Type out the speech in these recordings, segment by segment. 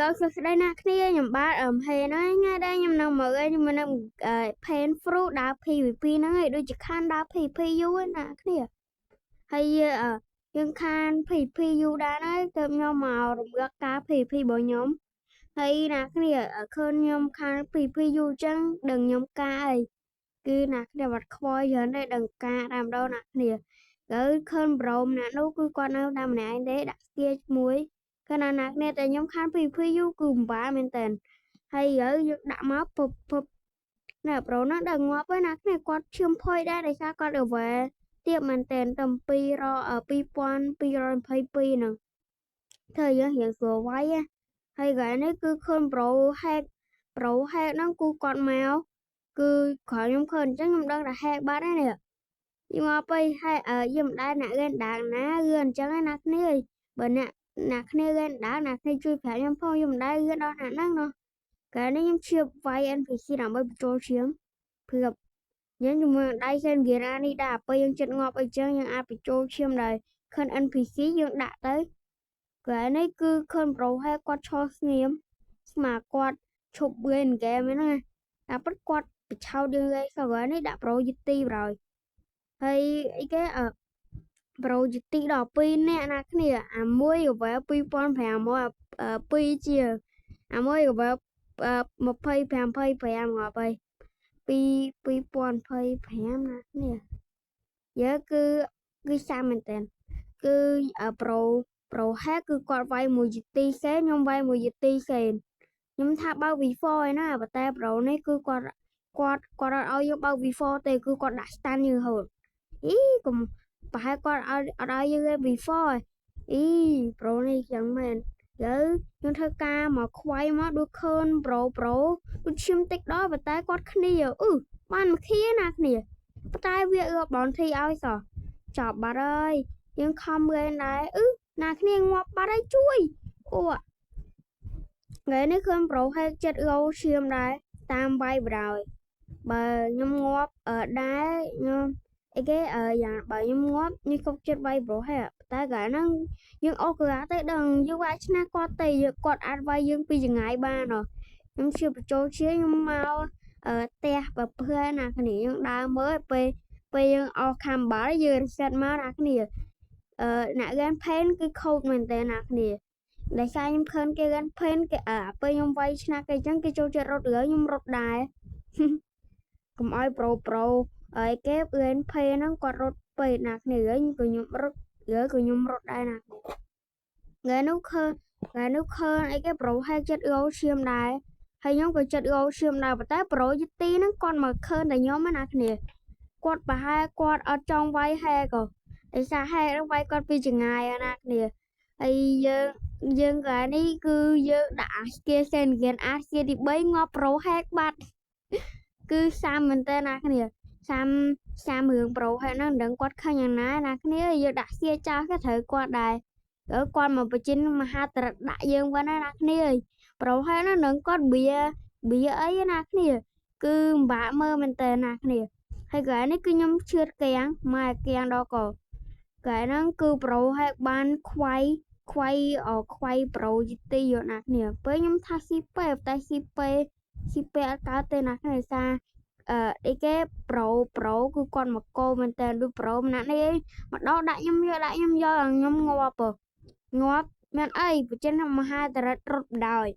ហើយសួស្តីណាគ្នាខ្ញុំបាទអឹមហេហ្នឹងថ្ងៃដែរខ្ញុំនឹងមកឯងខ្ញុំនឹង Pain Fruit ដើរ PVP ហ្នឹងឯងដូចជាខានដើរ PVP យូរណាគ្នាហើយយើងខាន PVP យូរដែរហើយទើបខ្ញុំមករំលឹកការ PVP របស់ខ្ញុំហើយណាគ្នាឃើញខ្ញុំខាន PVP យូរចឹងដឹងខ្ញុំការអីគឺណាគ្នាបាត់ខ្វល់ច្រើនទេដឹងការតាមដងណាគ្នាទៅឃើញប្រូមណានោះគឺគាត់នៅតែម្នាក់ឯងទេដាក់ស្ទាមួយកាលណាណាគ្នាតែខ្ញុំខាន PVP យូរគឺពិបាកមែនតើហើយឥឡូវយើងដាក់មកពពពណែប្រូណាដល់ងាប់ហើយណាគ្នាគាត់ឈាមផុយដែរដោយសារគាត់ level ទៀបមែនតើតែ2 2222ហ្នឹងធ្វើយើងរៀងស្រួលវាយហើយកន្លែងនេះគឺឃើញ bro hack bro hack ហ្នឹងគឺគាត់មកគឺក្រោយខ្ញុំឃើញអញ្ចឹងខ្ញុំដឹងថា hack បាត់ហើយនេះយមកទៅ hack យើងមិនដែលអ្នកលេងដាងណាគឺអញ្ចឹងណាគ្នាបើអ្នកណាគ្នាលេងដាងណាគ្នាជួយប្រាប់ខ្ញុំផងខ្ញុំមិនដែលរៀនដល់ថ្នាក់ហ្នឹងណោះកាលនេះខ្ញុំឈៀបវាយ NPC ដើម្បីបញ្ចូលឈាមព្រឹបយើងជាមួយដៃសេនហ្គារ៉ានេះដែរពេលយើងចិត្តងាប់អីចឹងយើងអាចបញ្ចូលឈាមដែរឃើញ NPC យើងដាក់ទៅកន្លែងនេះគឺឃើញ bro hack គាត់ឈរស្ងៀមស្មាគាត់ឈប់លេងហ្គេមហ្នឹងណាតែពិតគាត់បិឆោតយើងលេងសោះកន្លែងនេះដាក់ bro យទីប្រហើយហើយអីគេអឺ bro យទីដល់2នាក់ណាគ្នាអាមួយ level 2500 2ជាអាមួយ level 25 25ងាប់ហើយ2 2025ណាគ្នាយើគឺគឺសាមែនតើគឺ bro bro hack គឺគាត់វាយមួយយទីសេនខ្ញុំវាយមួយយទីសេនខ្ញុំថាបើក V4 ឯណាប៉ុន្តែ bro នេះគឺគាត់គាត់គាត់អត់ឲ្យយើងបើក V4 ទេគឺគាត់ដាក់ stand យើងរហូតអីកុំប្រហែលគាត់ឲ្យអត់ឲ្យយើង V4 អី bro នេះចឹងមែន ឥឡូវខ្ញុំធ្វើការមកខ្វាយមកដូចឃើញ bro bro ដូចឈាមតិចដល់ប៉ុន្តែគាត់គ្នាអឺបានមកឃាណាគ្នាប៉ុន្តែវាអឺ bounty ឲ្យសោះចប់បាត់ហើយយើងខំលេងដែរអឺណាគ្នាងាប់បាត់ហើយជួយអូថ្ងៃនេះឃើញ bro hack ចិត្តរោឈាមដែរតាមវាយបណ្ដោយបើខ្ញុំងាប់ដែរខ្ញុំអីគេយ៉ាងបើខ្ញុំងាប់ខ្ញុំគប់ចិត្តវាយ bro hack តែកាលហ្នឹងយើងអូសក្រាទៅដឹងយើងវាយឈ្នះគាត់ទេគាត់អាចវាយយើងពីចង្ងាយបានហ៎ខ្ញុំជឿបញ្ចូលជាខ្ញុំមកអឺផ្ទះប្រភើណាគ្នាយើងដើរមើលពេលពេលយើងអស់ខំបាល់យើង reset មកណាគ្នាអឺអ្នក game pain គឺខូចមែនតើណាគ្នាដោយសារខ្ញុំឃើញគេ game pain គេអើពេលខ្ញុំវាយឈ្នះគេអញ្ចឹងគេចូលចិត្តរត់លើខ្ញុំរត់ដែរកុំឲ្យ bro bro ហើយគេ game pain ហ្នឹងគាត់រត់ពេកណាគ្នាក៏ខ្ញុំរត់លើក៏ខ្ញុំរត់ដែរណាថ្ងៃនោះឃើញថ្ងៃនោះឃើញអីគេ bro hack ចិត្តរោឈាមដែរហើយខ្ញុំក៏ចិត្តរោឈាមដែរប៉ុន្តែ bro យទីហ្នឹងគាត់មកឃើញតែខ្ញុំណាគ្នាគាត់ប្រហែលគាត់អត់ចង់វាយ hack ក៏ដោយសារ hack ហ្នឹងវាយគាត់ពីចង្ងាយណាគ្នាហើយយើងយើងកន្លែងនេះគឺយើងដាក់អាស្គាសេនហ្គេនអាស្គាទី3ងាប់ bro hack បាត់គឺសាមមែនតើណាគ្នាសាមសាមរឿង bro hack ហ្នឹងមិនដឹងគាត់ខឹងយ៉ាងណាណាគ្នាយើងដាក់ស្គាចោលក៏ត្រូវគាត់ដែរទៅគាត់មកបញ្ចិនមហាត្រដាក់យើងវិញណាគ្នា bro hack ហ្នឹងនឹងគាត់បៀបៀអីណាគ្នាគឺពិបាកមើលមែនតើណាគ្នាហើយកន្លែងនេះគឺខ្ញុំឈឿតកៀងមកកៀងដល់កកន្លែងហ្នឹងគឺ bro hack បានខ្វាយខ្វាយអខ្វាយ bro យទីយកណាគ្នាពេលខ្ញុំថាស៊ីពេតែស៊ីពេស៊ីពេអត់កើតទេណាគ្នាសារអឺអីគេ bro bro គឺគាត់មកកោមែនតើដូច bro ម្នាក់នេះមកដល់ដាក់ខ្ញុំយកដាក់ខ្ញុំយកខ្ញុំងាប់ងាប់មានអីបចិនមហាតរិតរត់ដោយ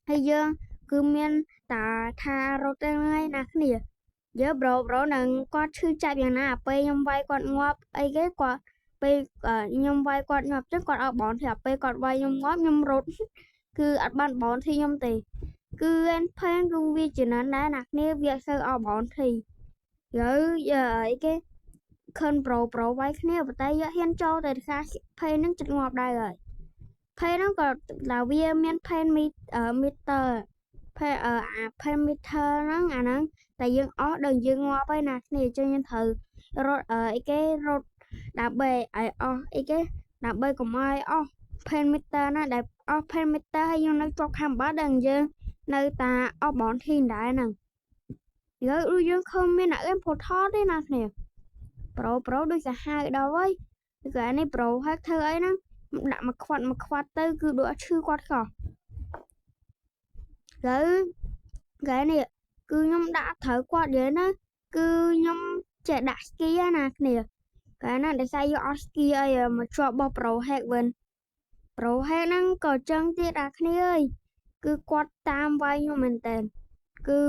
ហើយយើងគឺមានតាថារត់ទៅថ្ងៃណាគ្នាយើ bro bro នឹងគាត់ឈឺចាប់យ៉ាងណាពេលខ្ញុំវាយគាត់ងាប់អីគេគាត់ពេលខ្ញុំវាយគាត់ងាប់ចឹងគាត់អត់ bounty ពេលគាត់វាយខ្ញុំងាប់ខ្ញុំរត់គឺអត់បាន bounty ខ្ញុំទេគឺ N គឺវាចំណេញដែរណាគ្នាវាអត់សូវអស់ bounty យើអីគេខិន bro bro វាយគ្នាប៉ុន្តែយកហ៊ានចូលតែសារ pain ហ្នឹងចិត្តងាប់ដែរហើយ pain ហ្នឹងក៏ថាវាមាន pain meter pain អា pain meter ហ្នឹងអាហ្នឹងតែយើងអស់ដល់យើងងាប់ហើយណាគ្នាអញ្ចឹងយើងត្រូវរត់អីគេរត់ដើម្បីឲ្យអស់អីគេដើម្បីកុំឲ្យអស់ pain meter ណាដែលអស់ pain meter ហើយយើងនៅជាប់ខាងបាត់ដល់យើងនៅតាអស់ bounty ដែរហ្នឹងយើដូចយើងឃើញមានអ្នកលេង portal ទេណាគ្នា bro bro ដូចសាហាវដល់ហើយគឺអានេះ bro hack ធ្វើអីហ្នឹងដាក់មកខ្វាត់មកខ្វាត់ទៅគឺដូចអត់ឈឺគាត់សោះ ឥឡូវកែនេះគឺខ្ញុំដាក់ត្រូវគាត់និយាយណាគឺខ្ញុំចេះដាក់ skill ណាគ្នាកាលណាដោយសារយកអស់ skill អីមកជាប់របស់ Pro Hack វិញ Pro Hack ហ្នឹងក៏ចឹងទៀតអាគ្នាអើយគឺគាត់តាមវាយខ្ញុំមែនតើគឺ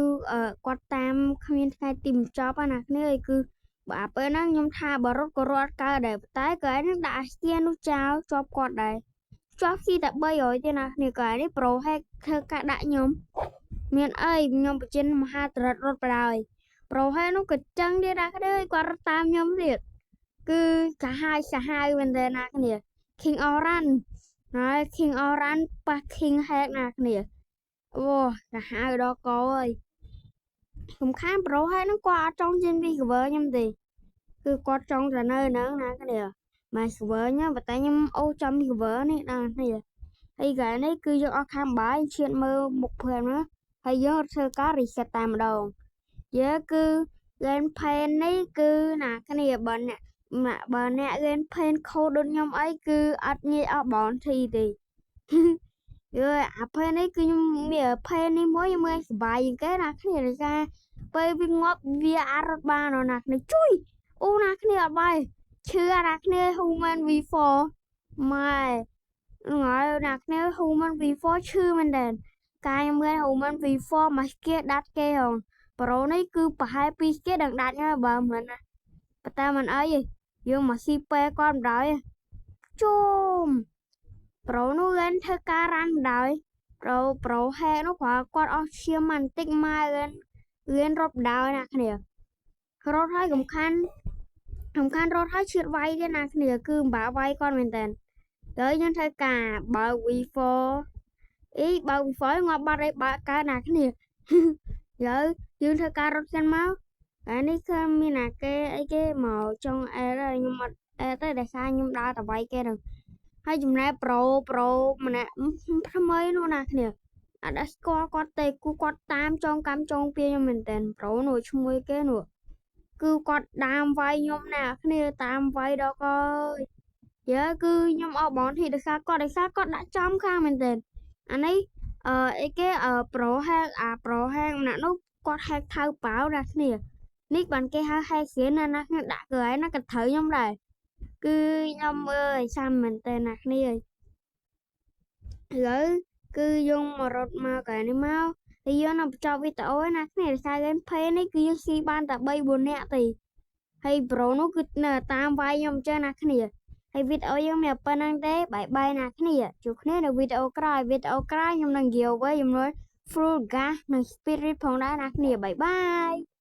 គាត់តាមគ្មានថ្ងៃទីបញ្ចប់ណាគ្នាអើយគឺបើអាពេលហ្នឹងខ្ញុំថាបើរត់ក៏រត់កើតដែរតែក៏ឯងនឹងដាក់ skill នោះចោលជាប់គាត់ដែរជាប់ស៊ីតែ300ទេណាគ្នាក៏ឯនេះ Pro Hack ធ្វើការដាក់ខ្ញុំមានអីខ្ញុំបចិនមហាត្រិតរត់បដ ாய் Pro Hack នោះក៏ចឹងទៀតណាគ្នាគាត់រត់តាមខ្ញុំទៀតគឺកាហាយសាហាវមែនទេណាគ្នា King Oran ហើយ King Oran ប៉ះ King Hack ណាគ្នាអូកាហាវដល់កអើយសំខាន់ Pro Hack ហ្នឹងគាត់អត់ចង់ចេញពី server ខ្ញុំទេគឺគាត់ចង់តែនៅហ្នឹងណាគ្នាមក server ខ្ញុំប៉ុន្តែខ្ញុំអូចំ server នេះណាគ្នាហើយកែនេះគឺយើងអស់ខាំបាយឈៀតមើលមុខព្រាមណាហើយយើងធ្វើការ reset តែម្ដងយើគឺ game pen នេះគឺណាគ្នាបើអ្នក game pen ខូដដូចខ្ញុំអីគឺអត់ងាយអស់ bounty ទេយល់អា pen នេះគឺខ្ញុំមាន pen នេះមួយខ្ញុំមើលសប្បាយជាងគេណាគ្នាដោយសារពេលវាងាប់វាអាចរត់បានណាគ្នាជួយអូណាគ្នាអត់បាយឈឺណាគ្នា human v4 ម៉ែងើណាគ្នា human v4 ឈឺមែនតើកាយខ្ញុំមើល human v4 មកគេដាច់គេហង Pro នេះគឺប្រហែល2គេដឹងដាច់ហើយបើមិនណាប៉ុន្តែមិនអីទេយើងមកស៊ីពេគាត់មិនដោយជុំ Pro នោះលេនធ្វើការ run មិនដោយ Pro Hack នោះគ្រាន់គាត់អស់ឈាមបន្តិចមកលេនលេនរត់ដោយណាគ្នារត់ហើយកំខាន់សំខាន់រត់ហើយឈៀតវាយទៀតណាគ្នាគឺមិនបាក់វាយគាត់មែនតើហើយយើងធ្វើការបើក V4 អីបើក V4 ងាប់បាត់អីបើកកើតណាគ្នា ឥឡូវយើងធ្វើការរត់សិនមកតែនេះគឺមានអាគេអីគេមកចង់អែហើយខ្ញុំអត់អែទេដោយសារខ្ញុំដើរតែវាយគេហ្នឹងហើយចំណែក Pro ម្នាក់ថ្មីនោះណាគ្នាអត់ស្គាល់គាត់ទេគូគាត់តាមចងកម្មចងពៀខ្ញុំមែនតើ Pro នោះឈ្មោះគេនោះគឺគាត់តាមវាយខ្ញុំណាគ្នាតាមវាយដល់កើយយើគឺខ្ញុំអស់ bounty ដោយសារគាត់ដាក់ចំខាងមែនតើអានេះអឺអីគេអឺ Pro Hack អា Pro Hack ម្នាក់នោះគាត់ hack ថៅប៉ាវណាគ្នានេះបានគេហៅ hack ស្រៀនណាណាគ្នាដាក់គឺឯណាក៏ត្រូវខ្ញុំដែរគឺខ្ញុំអើយចាំមែនតើណាគ្នាឥឡូវគឺយើងមករត់មកកែនេះមកហើយយើងនឹងបញ្ចប់វីដេអូណាគ្នាដោយសារ game play នេះគឺយើងស៊ីបានតែ3 4នាក់ទេហើយ Pro នោះគឺនៅតាមវាយខ្ញុំអញ្ចឹងណាគ្នាហើយវីដេអូយើងមានប៉ុណ្្នឹងទេbye bye ណាគ្នាជួបគ្នានៅវីដេអូក្រោយវីដេអូក្រោយខ្ញុំនឹងនិយាយអ្វីចំនួន Fruit Gas និង Spirit ផងដែរណាគ្នាbye bye។